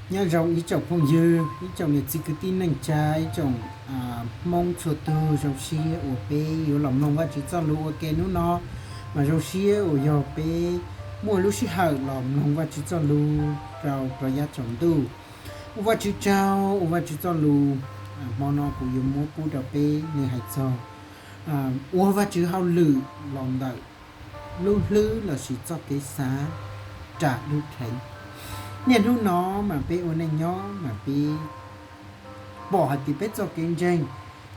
Nyob zoo ib tsoom phooj ywg, ib tsoom niam txiv kwv tij neej tsa, ib tsoom Hmoob txhua tug, zoo siab uas peb yuav los mloog Vajtswv txoj lus ua ke hnub no. Mas zoo siab uas yog peb muaj lub sij hawm los mloog Vajtswv txoj lus rau rov yav tsaus ntuj. Ua Vajtswv tsaug, ua Vajtswv txoj lus hmo no kuv yuav muab pub rau peb, nws hais txog ua Vajtswv hauj lwm los ntawm lub hlwb lossis txoj kev xav ras dub dheev. Niaj hnub no mas peb ua neej nyob mas peb pom hais tias peb txoj kev ntseeg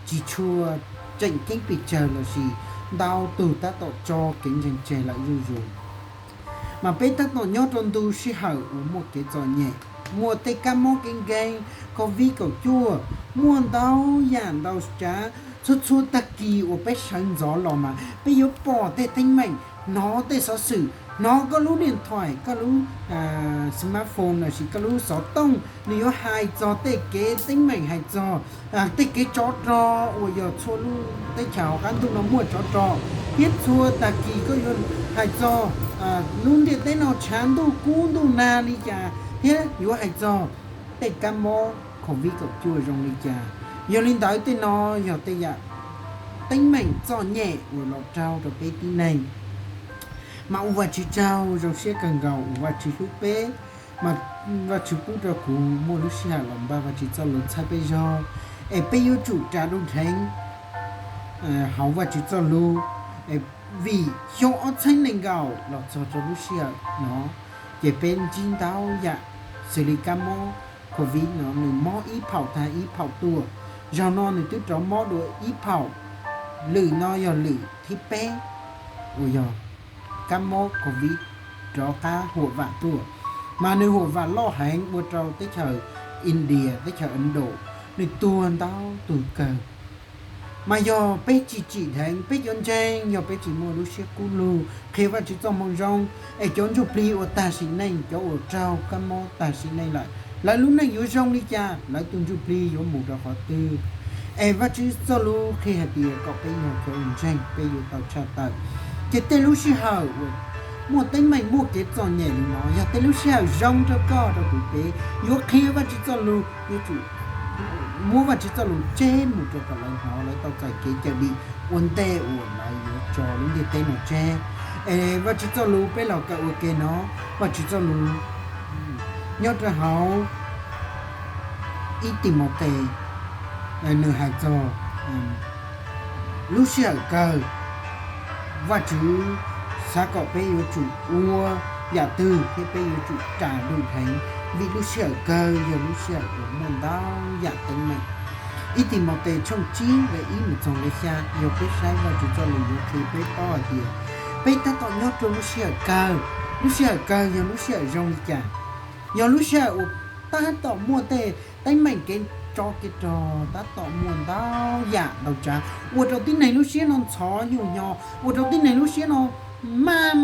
tsis tshua tseem ceeb pes tsawg lossis ntau tug tab tom tso kev ntseeg tseg lawm zuj zus. Mas peb tab tom nyob rau ntu sij hawm uas muaj kev txom nyem, muaj tej kab mob kev nkeeg, covid kaum cuaj, muaj ntau yam ntau tsav. Txhua txhua tag kis uas peb sawv ntxov los mas peb yuav pom tej teeb meem, hnov tej xov xwm, hnov koj lub điện thoại, koj lub smartphone lossis koj lub xov tooj, nws yuav hais txog tej kev teeb meem, hais txog tej kev tsov rog uas yog txhua lub teb chaws hauv qab ntuj no muaj tsov rog, thiab txhua tag kis koj yuav hais txog lub ntiaj teb no tshav ntuj kub ntuj nag li cas, thiab yuav hais txog tej kab mob covid kaum cuaj zoo li cas. Yog li ntawd tej no yog tej yam teeb meem txom nyem uas los raug rau peb tib neeg. Mas ua Vajtswv tsaug, zoo siab kawg nkaus uas Vajtswv hlub peb, mas Vajtswv pub rau kuv muaj lub sij hawm los npaj Vajtswv txoj lus txhawb peb zog, es peb yuav tsum ras dub dheev hauv Vajtswv txoj lus. Vim xyoo ob txhiab nees nkaum los txog rau lub sij hawm no, ces peb ntsib ntau yam xws li kab mob covid no nws mob ib phaum tag ib phaum tuaj. Zaum no nws twb rov mob dua ib phaum, lwm no yog lwm thib peb uas yog kab mob covid rov qab huam vam tuaj. Mas nws huam vam loj heev ua rau teb chaws India, teb chaws Indo, nws tuag ntau tug kawg. Mas yog peb tsis tsim dheev peb cov ntseeg, yog peb tsis muaj lub siab kub lug qhia Vajtswv txoj moo zoo, es cov ntsuj plig uas tag sim neej, cov uas raug kab mob tag sim neej lawm, lawv lub neej yuav zoo li cas, lawv tus ntsuj plig yuav mus rau qhov twg? Es Vajtswv txoj lus qhia hais tias kom peb yog cov uas ntseeg peb yuav tau tshaj tawm. Ces tej lub sij hawm uas muaj teeb meem muaj kev txom nyem li no yog tej lub sij hawm zoo rau koj rau kuv, peb yuav qhia Vajtswv txoj lus, yuav tsum muab Vajtswv txoj lus tseb mus rau kom lawv hnov, lawv tau txais kev cawm dim ua ntej uas lawv yuav tso lub ntiaj teb no tseg. Es Vajtswv txoj lus peb los kawm ua ke no, Vajtswv txoj lus nyob rau hauv ib Timautes, nws hais txog lub sij hawm kawg, Vajtswv xav kom peb yuav tsum ua yam twg thiab peb yuav tsum ras dub dheev, vim lub sij hawm kawg yog lub sij hawm uas muaj ntau yam teeb meem. Ib Timautes tshooj tsib nqe ib mus txog nqe xya, yog peb saib Vajtswv txoj lus yuav qhia peb paub hais tias peb tab tom nyob rau lub sij hawm kawg. Lub sij hawm kawg yog lub sij hawm zoo li cas? Yog lub sij hawm uas tab tom muaj tej teeb meem kev tsov kev rog, tab tom muaj ntau yam ntau tsav, ua rau tib neeg lub siab no ntxhov nyuj nyo, ua rau tib neeg lub siab no maj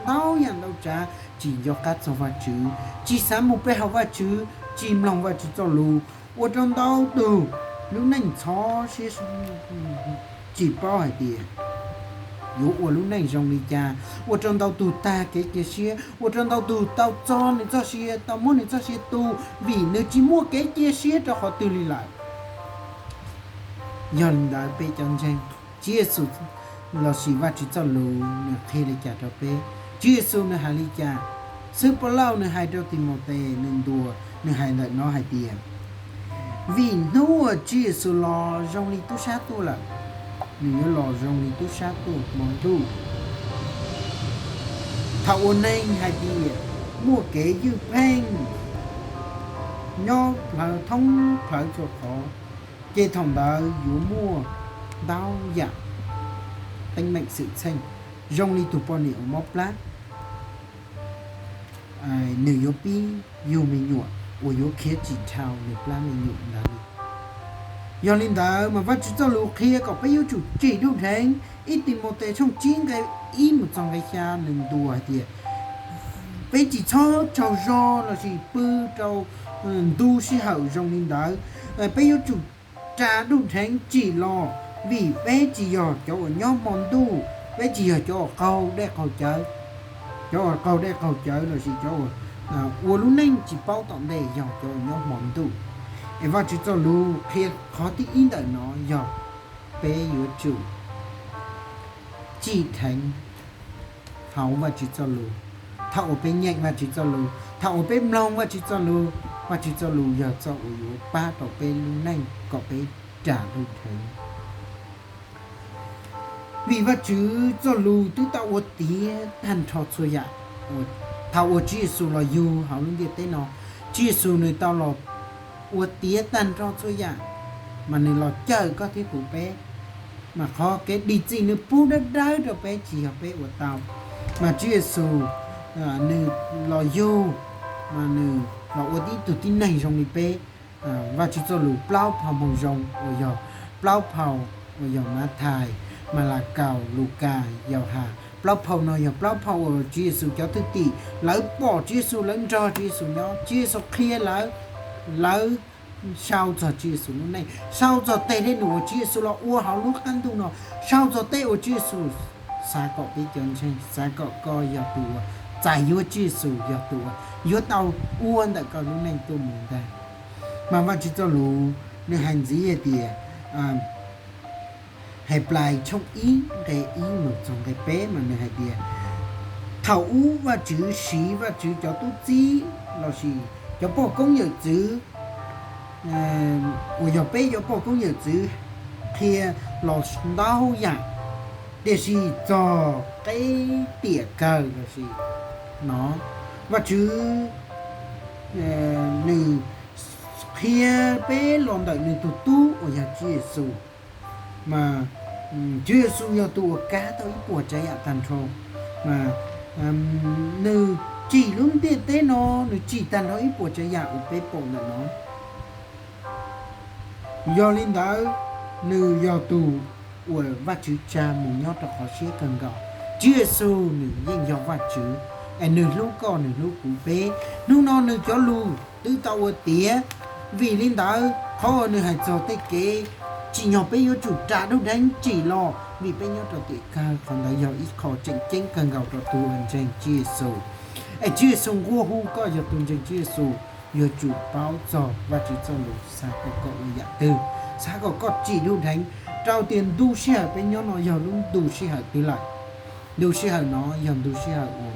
ntau yam ntau tsav, tsis nco qab txog Vajtswv, tsis xav mus pe hawm Vajtswv, tsis mloog Vajtswv txoj lus, ua rau ntau tug lub neej ntxhov siab, tsis paub hais tias yuav ua lub neej zoo li cas, ua rau ntau tug tag kev cia siab, ua rau ntau tug tau txo nws txoj sia, tau muab nws txoj sia tu, vim nws tsis muaj kev cia siab rau qhov twg li lawm. Yog li ntawd peb cov ntseeg, Tswv Yexus lossis Vajtswv txoj lus nws qhia li cas rau peb? Tswv Yexus nws hais li cas? Xib hwb Paulus nws hais rau Timautes nws ntuas, nws hais ntawm no hais tias, vim hnub uas Tswv Yexus los zoo li tub sab tuaj lawm, nws yuav los zoo li tub sab tuaj hmo ntuj. Thaum uas neeg hais tias muaj kev ywj pheej nyob plawv thoob plawv txhua qhov, ces thaum ntawd yuav muaj ntau yam teeb meem xwm txheej, zoo li tus poj niam uas mob plab, nws yuav pib yug me nyuam uas yuav khiav tsis dhau nws plab me nyuam ntawd li. Yog li ntawd mas Vajtswv txoj lus qhia kom peb yuav tsum tsim dub dheev. Ib Timautes tshooj tsib nqe ib mus txog nqe xya nws ntuas hais tias peb tsis txhob tsaug zog lossis pw rau ntu sij hawm zoo li ntawd. Peb yuav tsum ras dub dheev tsim los, vim peb tsis yog cov uas nyob hmo ntuj, peb tsis yog cov uas qaug dej qaug cawv, cov uas qaug dej qaug cawv lossis cov uas ua lub neej tsis paub tom ntej yog cov uas nyob hmo ntuj. Es Vajtswv txoj lus qhia qhov thib ib ntawm no yog peb yuav tsum cim dheev hauv Vajtswv txoj lus. Thaum uas peb nyeem Vajtswv txoj lus, thaum uas peb mloog Vajtswv txoj lus, Vajtswv txoj lus yog txoj uas yuav pab rau peb lub neej kom peb ras lub dheev. Vim Vajtswv txoj lus twb tau ua tiav tag nrho txhua yam. Thaum uas Tswv Yexus los yug hauv lub ntiaj teb no, Tswv Yexus nws tau los ua tiav tag nrho txhua yam, mas nws los cawm koj thiab kuv peb. Mas qhov kev dim txim nws pub dawb dawb rau peb, tsis yog peb ua tau. Mas Tswv Yexus nws los yug, mas nws los ua tib tug tib neeg zoo li peb. Vajtswv txoj lus plaub phau Moo Zoo uas yog plaub phau uas yog Mathais, Malakaus, Lukas, Yauhas. Plaub phau no yog plaub phau uas Tswv Yexus cov thwj tim lawv pom Tswv Yexus, lawv nrog Tswv Yexus nyob, Tswv Yexus qhia lawv, lawv sau txog Tswv Yexus lub neej, sau txog tej dej num uas Tswv Yexus los ua hauv lub qab ntuj no, sau txog tej uas Tswv Yexus xav kom peb cov ntseeg, xav kom koj yog tus uas txais yuav Tswv Yexus, yog tus uas yuav tau ua ntawm koj lub neej tuaj mus ntag. Mas Vajtswv txoj lus nws hais ntxiv hais tias, Henplais tshooj ib nqe ib mus txog nqe peb mas nws hais tias, thaum ub Vajtswv siv Vajtswv cov tub txib lossis cov poj koob yawm txwv uas yog peb cov poj koob yawm txwv qhia los ntau yam, tiam sis txog qeb tiam kawg lossis no, Vajtswv nws qhia peb los ntawm nws tus tub uas yog Tswv Yexus. Mas Tswv Yexus yog tus uas kav tau ib puas tsav yam tag nrho. Mas nws tsim lub ntiaj teb no, nws tsim tag nrho ib puas tsav yam uas peb pom ntawm no. Yog li ntawd, nws yog tus uas Vajtswv tsa mus nyob rau qhov siab kawg nkaus. Tswv Yexus nws yeej yog Vajtswv, es nws hlub koj, nws hlub kuv peb. Hnub no nws cov lus twb tau ua tiav. Vim li ntawd, qhov uas nws hais txog tej kev tsim nyog peb yuav tsum ras dub dheev tsim los vim peb nyob rau tiam kawg, qhov ntawd yog ib qho tseem ceeb kawg nkaus rau tus uas ntseeg Tswv Yexus. Es Tswv Yexus nqua hu koj yog tus ntseeg Tswv Yexus, yuav tsum paub txog Vajtswv txoj lus, xav kom koj ua yam twg, xav kom koj tsim dub dheev, rau tias ntu sij hawm peb nyob no yog lub ntu sij hawm twg lawm. Ntu sij hawm no yog ntu sij hawm uas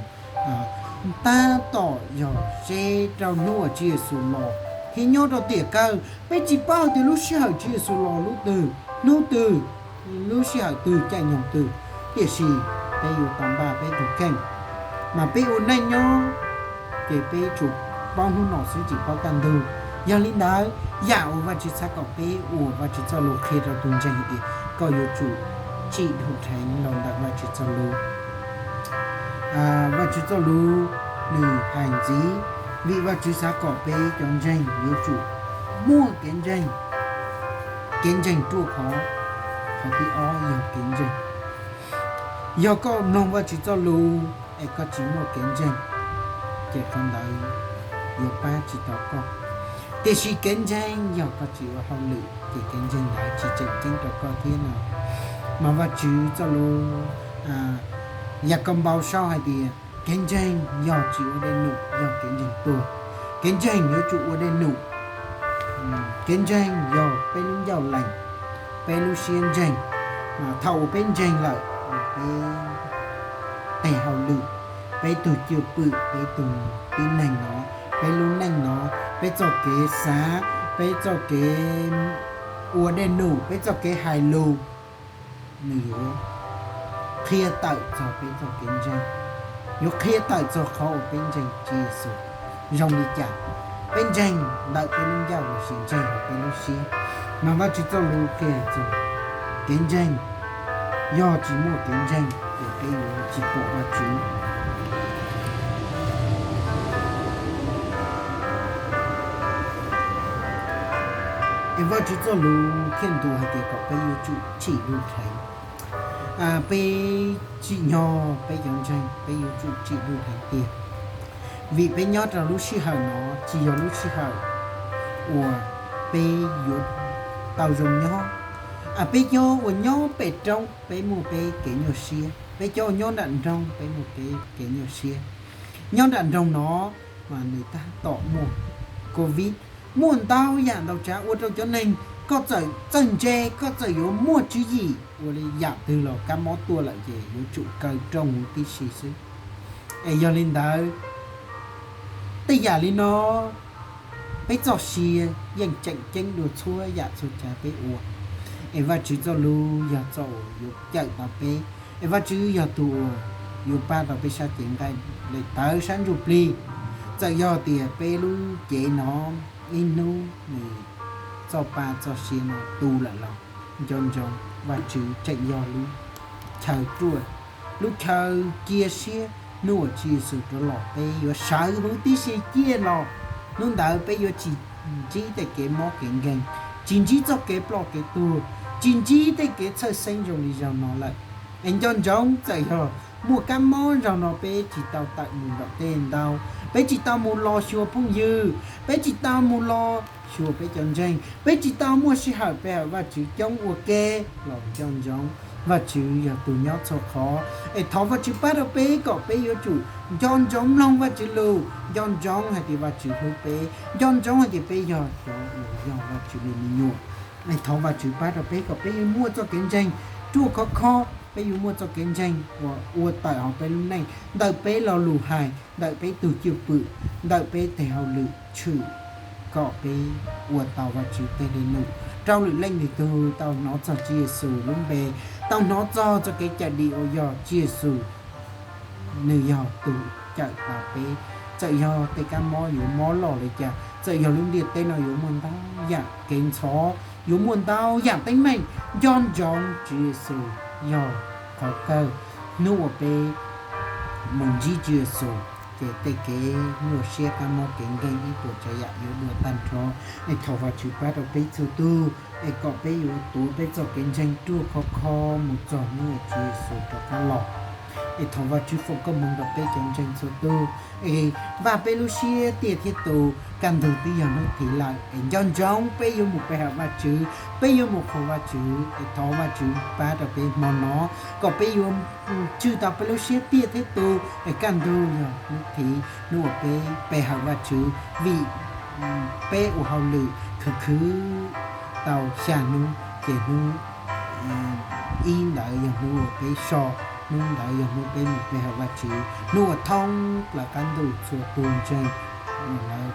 tab tom yog seb rau hnub uas Tswv Yexus los thiab nyob rau tiam kawg. Peb tsis paub hais tias lub sij hawm Tswv Yexus los lub twg, hnub twg, lub sij hawm twg, caij nyoog twg, tiam sis peb yuav tau npaj peb tus kheej. Mas peb ua neej nyob ces peb tsuas paub hnub no xwb tsis paub kaj ntug. Yog li ntawd, yam uas Vajtswv xav kom peb ua, Vajtswv txoj lus qhia rau tus ntseeg hais tias koj yuav tsum tsim dub dheev los ntawm Vajtswv txoj lus. Vajtswv txoj lus nws hais ntxiv, vim Vajtswv xav kom peb cov ntseeg yuav tsum muaj kev ntseeg. Kev ntseeg ruaj khov, qhov thib ob yog kev ntseeg. Yog koj mloog Vajtswv txoj lus es koj tsis muaj kev ntseeg, ces qhov ntawd yuav pab tsis tau koj. Tiam sis kev ntseeg yog koj tsis ua hauj lwm ces kev ntseeg ntawd tsis tseem ceeb rau koj thiab no. Mas Vajtswv txoj lus, Yakaunpaus sau hais tias kev ntseeg yog tsis ua dej num yog kev ntseeg tuag. Kev ntseeg yuav tsum ua dej num. Kev ntseeg yog peb lub ncauj lees, peb lub siab ntseeg. Thaum uas peb ntseeg lawm, peb tej hauj lwm, peb tug cwj pwm, peb tug tib neeg no, peb lub neej no, peb txoj kev xav, peb txoj kev ua dej num, peb txoj kev hais lus, nws yuav qhia tawm txog peb txoj kev ntseeg, yuav qhia tawm txog qhov uas peb ntseeg Tswv Yexus zoo li cas. Peb ntseeg ntawm peb lub ncauj lossis ntseeg hauv peb lub siab? Mas Vajtswv txoj lus qhia txog kev ntseeg, yog tsis muaj kev ntseeg ces peb yuav tsis pom Vajtswv. Es Vajtswv txoj lus thiaj ntuas hais tias kom peb yuav tsum tsim dub dheev. Peb tsim nyog peb cov ntseeg peb yuav tsum tsim dub dheev tiag, vim peb nyob rau lub sij hawm no tsis yog lub sij hawm uas peb yuav tau zoo nyob. Peb cov uas nyob pem roob peb muaj peb kev nyuaj siab, peb cov uas nyob nram nroog peb muaj peb kev nyuaj siab. Nyob nram nroog no, mas nws tab tom muaj covid, muaj ntau yam ntau tsav ua rau cov neeg, koj txawm txawj ntse, koj txawm yuav muaj tswv yim ua li yam twg los kab mob tuaj lawm ces yuav tsum kaw rooj huv tib si xwb. Es yog li ntawd, tej yam li no peb txoj sia yeej tseem ceeb dua txhua yam txhua tsav peb ua. Es Vajtswv txoj lus yog txoj uas yuav cawm tau peb, es Vajtswv yog tus uas yuav pab tau peb sab cev nqaij daim tawv sab ntsuj plig. Txawm yog tias peb lub cev no ib hnub nws txoj pa txoj sia no tu lawm los nco ntsoov Vajtswv tseem yog lub chaw ruaj, lub chaw cia siab. Hnub uas Tswv Yexus rov los peb yuav sawv huv tib si ciaj los, hnub ntawd peb yuav tsis ntsib tej kev mob kev nkeeg, tsis ntsib txoj kev ploj kev tuag, tsis ntsib tej kev txhawj xeeb zoo li zaum no lawm. Es nco ntsoov txawm yog muaj kab mob zaum no peb tsis tau tawm mus nram tej ntau, peb tsis tau mus los xyuas phooj ywg, peb tsis tau mus los xyuas peb cov ntseeg, peb tsis tau muaj sij hawm pe hawm Vajtswv coob ua ke los nco ntsoov Vajtswv yog tus nyob txhua qhov. Es thov Vajtswv pab rau peb kom peb yuav tsum nco ntsoov mloog Vajtswv lus, nco ntsoov hais tias Vajtswv hlub peb, nco ntsoov hais tias peb yog cov uas yog Vajtswv li me nyuam. Es thov Vajtswv pab rau peb kom peb yuav muaj txoj kev ntseeg ruaj khov kho, peb yuav muaj txoj kev ntseeg uas ua tawm hauv peb lub neej, ntawm peb lo lus hais, ntawm peb tug cwj pwm, ntawm peb tes hauj lwm tshwm, kom peb ua tau Vajtswv tej hli num rau lwm leej lwm tug tau hnov txog Tswv Yexus lub npe, tau hnov txog txoj kev cawm dim uas yog Tswv Yexus, nws yog tus cawm tau peb. Txawm yog tej kab mob yuav mob loj li cas, txawm yog lub ntiaj teb no yuav muaj ntau yam kev ntxhov, yuav muaj ntau yam teeb meem, nco ntsoov Tswv Yexus yog qhov kawg. Hnub uas peb mus ntsib Tswv Yexus, ces tej kev nyuaj siab kab mob kev nkeeg ib puas tsav yam yuav dua tag nrho. Es thov Vajtswv pab rau peb txhua tug, es kom peb yuav tuav peb txoj kev ntseeg ruaj khov kho mus txog hnub uas Tswv Yexus rov qab los. Es thov Vajtswv foom koob hmoov rau peb cov ntseeg txhua tug, es npaj peb lub siab tiaj thiab tus, kaj ntug twb yog hnub thib lawm, es nco ntsoov peb yuav mus pe hawm Vajtswv, peb yuav mus qhuas Vajtswv. Es thov Vajtswv pab rau peb hmo no, kom peb yuav tswj tau peb lub siab tiaj thiab tus, es kaj ntug yog hnub thib, hnub uas peb pe hawm Vajtswv, vim peb ua hauj lwm khwv khwv tau xya hnub, ces hnub ib ntawd yog hnub uas peb so, hnub ntawd yog hnub peb mus pe hawm Vajtswv, hnub uas thoob plaws qab ntuj txhua tus ntseeg lawv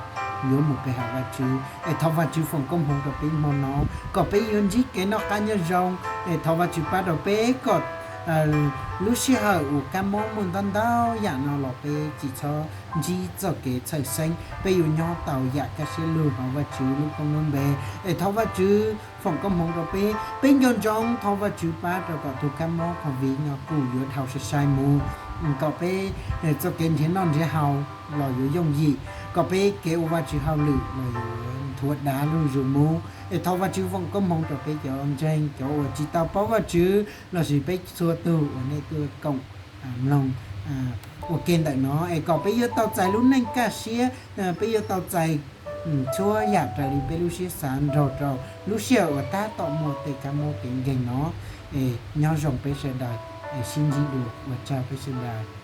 yuav mus pe hawm Vajtswv. Es thov Vajtswv foom koob hmoov rau peb hmo no, kom peb yuav ntsib kev noj qab nyob zoo. Es thov Vajtswv pab rau peb kom lub sij hawm uas kab mob muaj ntau ntau yam no los peb tsis txhob ntsib txoj kev txhawj xeeb, peb yuav nyob tau yam kaj siab lug hauv Vajtswv lub koob lub npe. Es thov Vajtswv foom koob hmoov rau peb, peb nco ntsoov thov Vajtswv pab rau kom tus kab mob COVID no kuj yuav dhau sai sai mus, kom peb txoj kev nrhiav noj nrhiav haus los yuav yooj yim, kom peb kev ua Vajtswv hauj lwm los yuav nthuav dav lug zus mus. Es thov Vajtswv foom koob hmoov rau peb cov ntseeg, cov uas tsis tau paub Vajtswv lossis peb txhua tug uas nej tuaj koom mloog ua ke ntawm no, es kom peb yuav tau txais lub neej kaj siab, peb yuav tau txais txhua yam raws li peb lub siab xav nrog rau lub sij hawm uas tab tom muaj tej kab mob kev nkeeg no. Es nyob zoo peb sawv daws, es sib ntsib dua, ua tsaug peb sawv daws.